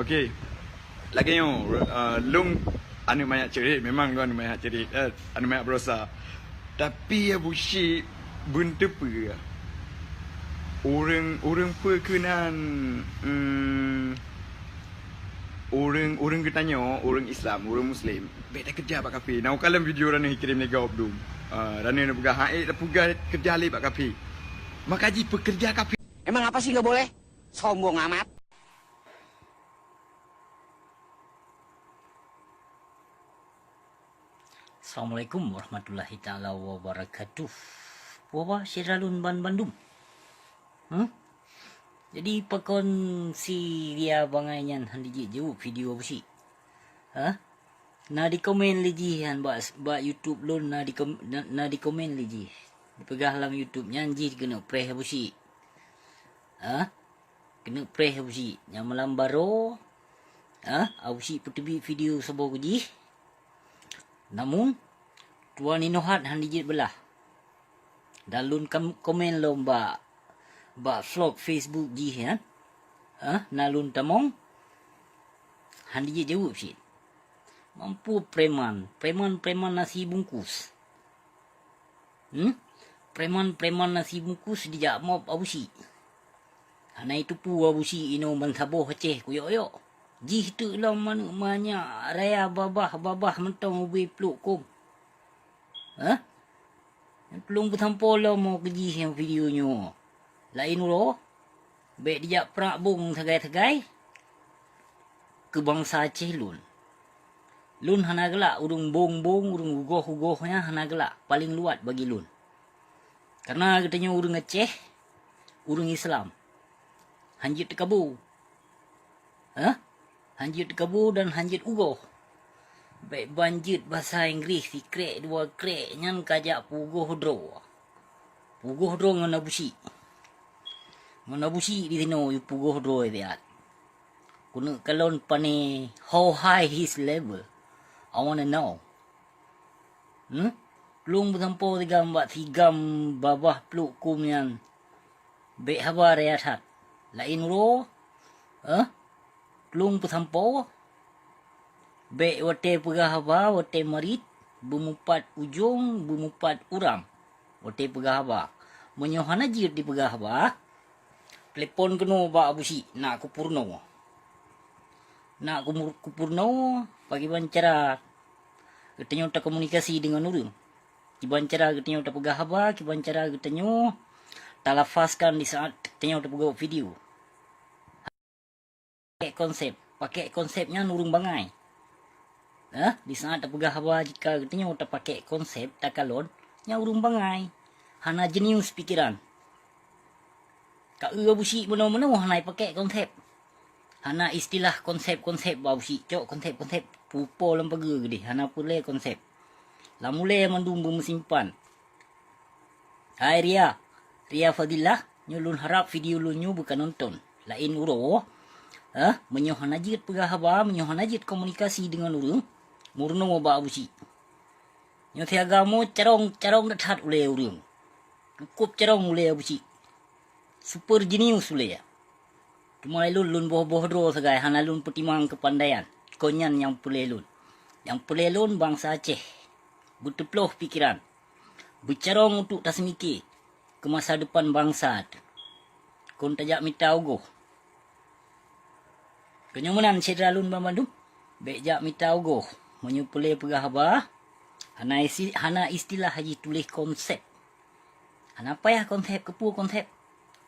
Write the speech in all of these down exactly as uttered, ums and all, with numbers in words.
Okey. Lagèe nyoe, uh, lôn aneuk manyak ceurit, memang lôn aneuk manyak ceurit, eh, aneuk manyak beurasa. Tapi Abusyik beuneuteupeu. Ureueng, ureueng peue keunan, hmm, ureueng, ureueng geutanyoe, ureueng Islam, ureueng Muslim, bèk takeureuja bak kafé. Na ukalon video Raneuk ikirém lé gob dum. Ah, Raneuk neupeugah, "Hai, tapeugah keureuja lé bak kafé." Maka jih peukeureuja kafé. Emang apa sih nggak boleh? Sombong amat. Assalamualaikum warahmatullahi taala wabarakatuh. Puaba syedara lôn ban bandum. Hmm? Jadi pakon si Ria bangai nyan han dijeuet jaweueb video Abusyik? Hah? Na dikomen lé jih nyan bak, bak YouTube lôn, na dikom-, na, na dikomen lé jih. Dipeugah lam YouTube nyan jih keuneuk preh Abusyik. Hah? Keuneuk preh Abusyik. Nyang malam baroe, hah? Abusyik peuteubiet video saboh keu jih. Namun, tuan inohat han dijeuet beulah. Dan lôn kam-, komen lom bak, bak vlog Facebook jih nyan. Hah? Na lôn tamong, han dijeuet jaweueb cit. Mampu preman, preman-preman nasi bungkus. Hmm? Preman-preman nasi bungkus dijak mop Abusyik. Hana jiteupeue Abusyik inoe ban saboh Aceh kuyok-yok. Jih teuk lom aneuk manyak raya babah-babah mantong ubé pluek kôm. Hah? Tulông peusampoe lom keu jih nyang video nyoe. Laén uroe, bèk dijak prang bông sagai-sagai keu bansa Aceh lôn. Lôn hana galak ureueng bông-bông, ureueng ugoh-ugoh nyan hana galak, paleng luwat bagi lôn. Kareuna geutanyoe ureueng Aceh, ureueng Islam, han jeuet teukabu. Hah? Han jeuet teukabu dan han jeuet ugoh. Bèk ban jeuet basa Inggréh sikrek dua krek nyan ka jak peugoh droe. Peugoh droe ngon Abusyik. Ngon Abusyik disinoe peugoh droe siat. Keuneuk kalon pane how high his level. I wanna know. Hmm? Tulông peusampoe sigam bak sigam babah pluek kôm nyan. Bèk haba raya that. Laén uroe, eh, tulông peusampoe. Bèk watèe peugah haba, watèe marit, beumupat ujông, beumupat uram. Watèe peugah haba. Meunyoe hana jeuet dipeugah haba, telepon keunoe bak Abusyik, nak kupeurunoe. Nak kumur-, kupeurunoe, pakriban cara geutanyoe takomunikasi deungon ureueng. Kiban cara geutanyoe tapeugah haba, kiban cara geutanyoe talafazkan di saat geutanyoe tapeugah video. Pakèk konsep, pakèk konsep nyan ureueng bangai. Eh, di saat tapeugah haba jika geutanyoe tapakèk konsep takalon, nyan ureueng bangai. Hana jenius pikeran. Ka eu Abusyik meunoe-meunoe hana jipakèk konsep. Hana istilah konsep-konsep bak Abusyik, cok konsep-konsep pupo lam pageue geudeh, hana peureulèe konsep. Lam ulèe mandum beumeusimpan. Hai Ria, Ria Fadilah, nyoe lôn harab video lôn nyoe beuka nonton. Laén uroe, eh, meunyoe hana jeuet peugah haba, meunyoe hana jeuet komunikasi deungon ureueng, meurunoe bak Abusyik. Nyoe siaga mo carông, carông that-that ulèe ureueng. Cukôp carông ulèe Abusyik. Super jenius ulèe. Teuma lôn, lôn boh-boh droe sagai hana lôn peutimang keupandaian. Kon nyan nyang peureulèe lôn. Nyang peureulèe lôn bansa Aceh. Beuteuploh pikeran. Beucarông untuk taseumike keu masa depan bansa teuh. Kon tajak mita ugoh. Keu nyoe meunan syedara lôn banmandum, bèk jak mita ugoh. Meunyoe peureulèe peugah haba, hana isi-, hana istilah jituléh konsep. Hana payah konsep, keupeue konsep.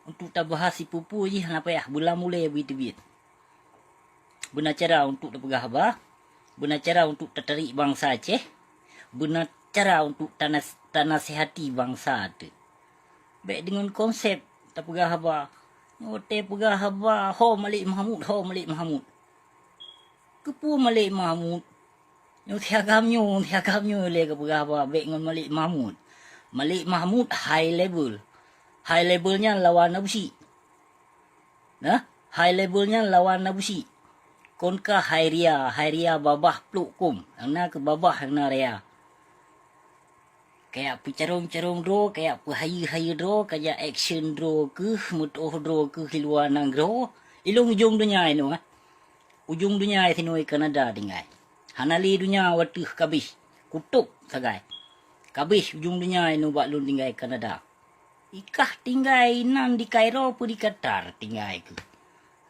Untuk tabahas sipeue-peue jih hana payah, beulam ulèe beuteubiet. Beuna cara untuk tapeugah haba, beuna cara untuk tatarék bansa Aceh, beuna cara untuk tanas-, tanasihati bansa teuh. Bèk deungon konsep tapeugah haba. Nyoe watèe peugah haba, "Ho Malik Mahmud, ho Malik Mahmud." Keupeue Malik Mahmud? Nyoe si agam nyoe, si agam nyoe lé geupeugah haba bèk ngon Malik Mahmud. Malik Mahmud high level. High level nyan lawan Abusyik. Nah, high level nyan lawan Abusyik. Kon ka hai ria, hai ria babah pluek kôm. Nyang na keu babah, nyang na ria. Kajak peucarông-carông droe, kajak peuhayeue-hayeue droe, kajak action droe keuh, meutuoh droe keuh di luwa nanggroe. Ilông ujông donya inoe, eh. Ujong donya sinoe Kanada tinggai. Hana lé donya wateuh kabéh. Kutôb sagai. Kabéh ujong donya inoe bak lôn tinggai Kanada. Ikah tinggai inan di Kairo peu di Qatar tinggai keuh.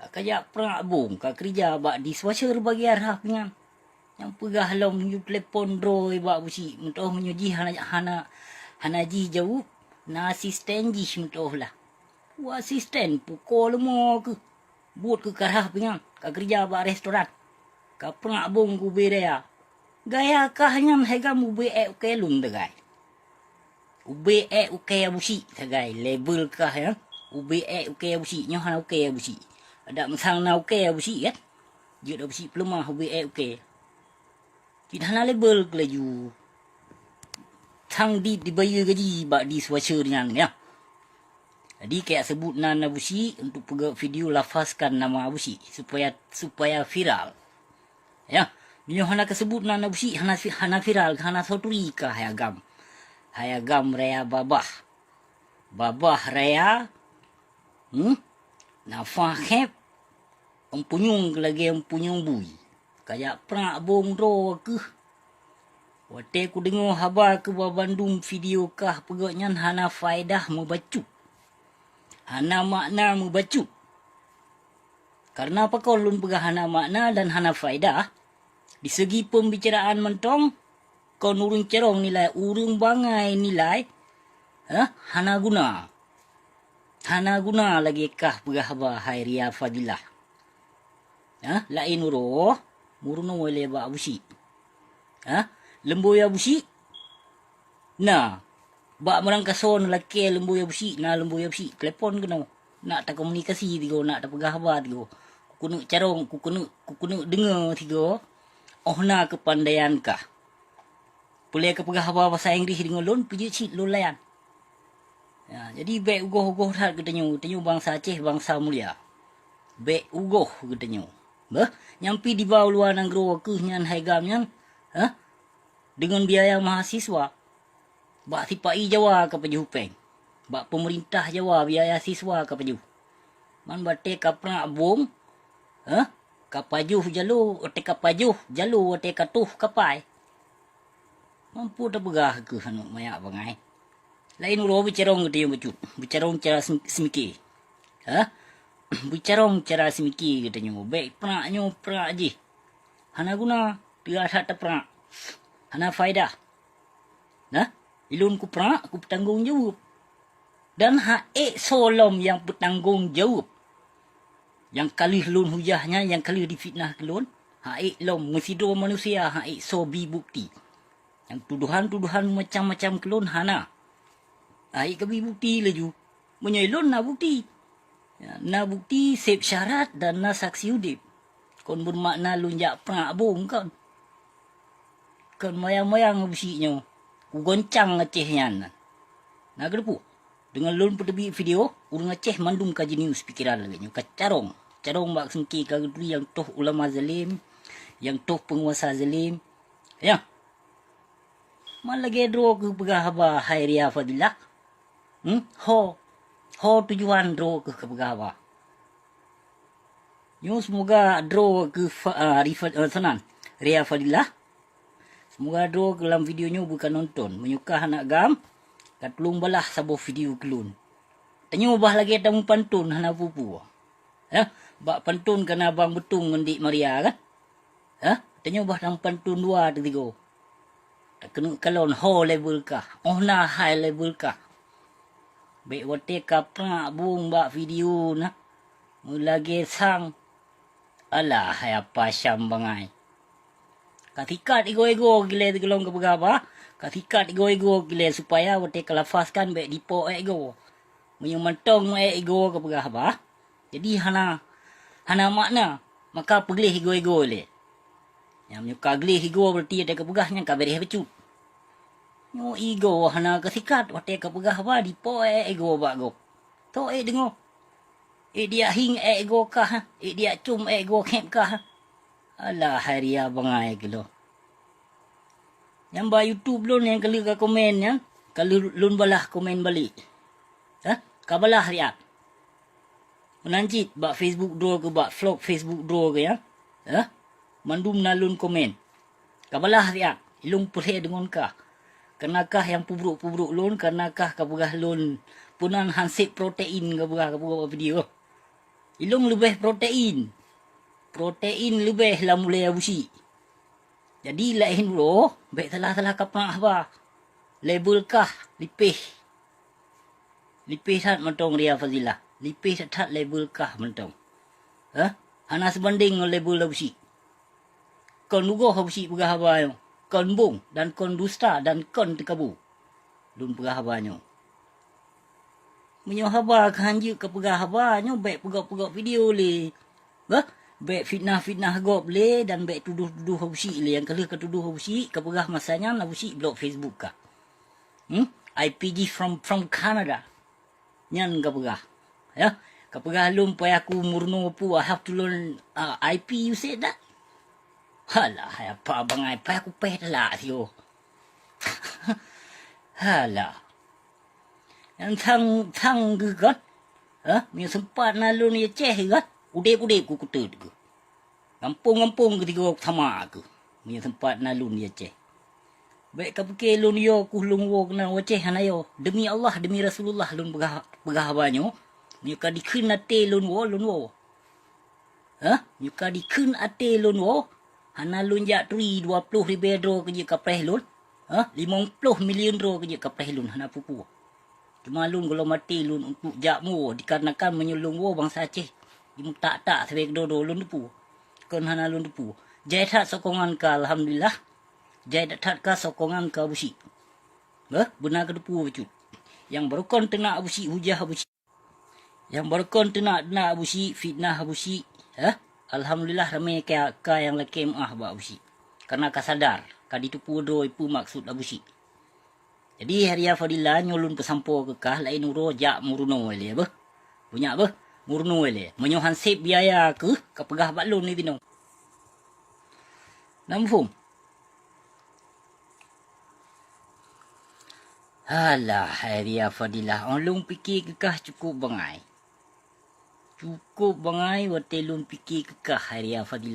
Ka jak prak bong, ka keurija bak dishwasher bagian rhah pingan. Nyang peugah lom yue telepon droe bak Abusyik, meutoh meunyoe jih hana, hana, hana jih jaweueb, na asisten jih meutoh lah. Peue asisten, pukon leumo keuh. Buet keuh ka rhah pingan, ka keurija bak restoran. Ka prak bong keu ubé raya. Gaya kah nyan hai gam ubé ék ukée lôn sagai. Ubé ék ukée Abusyik sagai, label kah nyan. Ubé ék ukée Abusyik, nyoe hana ukée Abusyik. Adak meusang na ukée Abusyik kan? Jeuet Abusyik peuleumah ubé ék ukée. Cit hana label keu laju. Sang di dibayeue gaji bak dishwasher nyan, ya. Jadi, kajak seubut nan Abusyik untuk peugét video lafazkan nama Abusyik supaya, supaya viral. Ya, meunyoe hana kaseubut nan Abusyik, hana vi-, hana viral, hana soe turi kah hai agam. Hai agam raya babah. Babah raya, hmm? Nafah khép, empunyueng lagée empunyueng bui. Kajak prak bong droe keuh. Watée kudeungoe haba keu babandum video kah peugét nyan hana faedah meubacut. Hana makna meubacut. Kareuna pakon lôn peugah hana makna dan hana faedah? Di segi pembicaraan mantong, kon ureuëng carông nilai, ureuëng bangai nilai, eh, hana guna. Hana guna lagée kah peugah haba hai Ria Fadilah. Ha, laén uroe, meurunoe lé bak Abusyik. Ha, leumbôi Abusyik? Na. Bak meurangkasoe lakée leumbôi Abusyik, na leumbôi Abusyik, telepon keunoe. Nak takomunikasi tigoe, nak tapeugah haba tigoe. Kukeuneuk carông, kukeuneuk, kukeuneuk deungoe tigoe. Óh na keupandaian kah. Peulée kapeugah haba basa Inggréh deungon lôn, peujeuet cit lôn layan. Ya, jadi bék ugoh-ugoh that geutanyoe, tanyoe bansa Aceh, bansa mulia. Bék ugoh geutanyoe. Beuh, nyang pi diba u luwa nanggroe keuh nyan hai gam nyan, hah? Deungon biaya mahasiswa. Bak sipa-i Jawa kapajoh péng. Bak peumeurintah Jawa biaya siswa kapajoh. Man watée kaprak bong, hah? Kapajoh jalo, watée kapajoh jalo, watée katoh kapai. Mampu tapeugah keuh aneuk manyak bangai. Laén uroe beucarông geutanyoe bacut, beucarông cara sem-, seumike. Hah? Beucarông cara seumike geutanyoe, bék prak nyoe prak jih. Hana guna, teuga that taprak. Hana faedah. Nah, ilôn kuprak, kupeutanggong jaweueb. Dan ha'ék soe lom nyang peutanggong jaweueb. Nyang ka lheueh lôn hujah nyan, nyang ka lheueh difitnah keu lôn, ha'ék lom meusidroe manusia ha'ék soe bi bukeuti. Nyang tudohan-tudohan macam-macam keu lôn hana. Ha'ék kabi bukeuti laju. Meunyoe lôn na bukeuti. Ya, na bukeuti seb syarat dan na saksi udeb. Kon beumakna lôn jak prak bong kon. Kon moyang-moyang Abusyik nyoe, kugoncang Aceh nyan. Na geuteupeue, deungon lôn peuteubiet video, ureuëng Aceh mandum ka jinius pikeran lagée nyoe, ka carông. Carông bak seungke ka geuturi nyang toh ulama zalim, nyang toh peunguasa zalim. Ya. Man lagée droe keuh peugah haba hai Ria Fadilah. Hmm? Ho. Ho tujuan droe keuh ka peugah haba. Nyoe seumoga droe keuh fa-, ah, Rifa-, ah, sanan, Ria Fadilah. Seumoga droe keuh lam video nyoe beuka nonton. Meunyoe ka hana gam, ka tulông balaih saboh video keu lôn. Tanyoe bah lagée tameupanton hana peue-peue. Ya, bak panton ka na Bang Beutong ngon Dik Maria kan? Ha? Tanyoe bah tameupanton dua teusigoe. Takeuneuk kalon ho level kah, óh na hai level kah. Bék watée kaprak bong bak video na, meulagée sang. Alah, hai apa syam bangai. Ka sikat igoe-igoe gilée sigohlom kapeugah bah, ka sikat igoe-igoe gilée supaya watée kalafazkan bék dipo ék igoe. Meunyoe mantong meu ék igoe kapeugah bah, jadi hana, hana makna, maka peugleh igoe-igoe lé. Nyang meunyoe ka gleh igoe, berarti watée kapeugah nyan ka beréh bacut. Nyoe igoe hana kasikat, watée kapeugah bah dipo ék igoe bak gob. Toh ék deungoe. Ék diyak hieng ék igoe kah, ék diyak com ék igoe khép kah. Alah, hai Ria bangai keuh lôn. Nyang bak YouTube lôn nyang ka lheueh ka komen nyan, ka lheueh lôn balaih komen balek. Hah? Ka balaih riat. Meunan cit bak Facebook droe keuh, bak vlog Facebook droe keuh nyan. Eh? Mandum na lôn komen. Kabalah siat, ilôn peureulée deungon kah. Kareuna kah nyang peubrok-peubrok lôn, kareuna kah kapeugah lôn peunan hanseb protein kapeugah, kapeugah bak video. Ilôn leubeh protein. Protein leubeh lam ulée Abusyik. Jadi laén uroe, bék salah-salah kapeugah haba. Label kah lipéh. Lipéh that mantong Ria Fadilah. Lipéh that-that label kah mantong. Hah? Hana seubandéng ngon label Abusyik. Kon tugoh Abusyik peugah haba nyoe. Kon bong dan kon dusta dan kon teukabu. Lôn peugah haba nyoe. Meunyoe haba ka hanjeuet kapeugah haba nyoe, bék peugok-peugok video lé. Bah, bék fitnah-fitnah gob lé dan bék tudoh-tudoh Abusyik lé. Nyang ka lheueh katudoh Abusyik, kapeugah masa nyan Abusyik blok Facebook kah. Hmm? I P G from, from Canada. Nyan kapeugah. Ya, kapeugah lôn payah ku meurunoe peue, I have to learn, uh, I P, you said that? Halah, hai apa bangai, payah ku péh talak siôh. Halah. Nyang sang, sang geuh kan? Hah? Meunyoe sempat na lôn di Aceh kan? Udeb-udeb ku kuteuet geuh. Gampông-gampông keu tiga sama keuh, meunyoe sempat na lôn di Aceh. Bék kapike lôn yo kuh lôn woe keunan u Aceh, hana yo. Demi Allah, demi Rasulullah lôn peugah, peugah haba nyoe. Meunyoe ka dikheun até lôn woe, lôn woe. Hah? Meunyoe ka dikheun até lôn woe, hana lôn jak turi dua ploh ribée droe keu jeuet kapreh lôn. Hah? Limong ploh milion droe keu jeuet kapreh lôn, hana peue-peue. Teuma lôn gohlom até lôn untuk jak muwoe, dikarenakan meunyoe lôn woe bansa Aceh jimeutak-tak sabe keudroe-droe lôn teupeu. Kon hana lôn teupeu. Jai that sokongan ka, alhamdulillah. Jai that ka sokongan ka Abusyik. Beuh, beuna keuteupeu bacut. Nyang barokon teunak Abusyik, hujah Abusyik. Nyang barokon teunak-teunak Abusyik, fitnah Abusyik. Hah? Alhamdulillah ramé ka, ka nyang lakée meuáh bak Abusyik. Kareuna ka sadar, ka jiteupeu droe peue maksud Abusyik. Jadi, Haria Fadila nyoe lôn peusampoe keu kah, laén uroe jak meurunoe lé beuh. Beunyak beuh, meurunoe lé. Meunyoe hanseb biaya keuh, kapeugah bak lôn nibinoe. Na muphom? Halah, Haria Fadila, oh lôn pike keu kah cukup bangai. Cukup bangai watée lôn pike keu kah, Haria Fadila.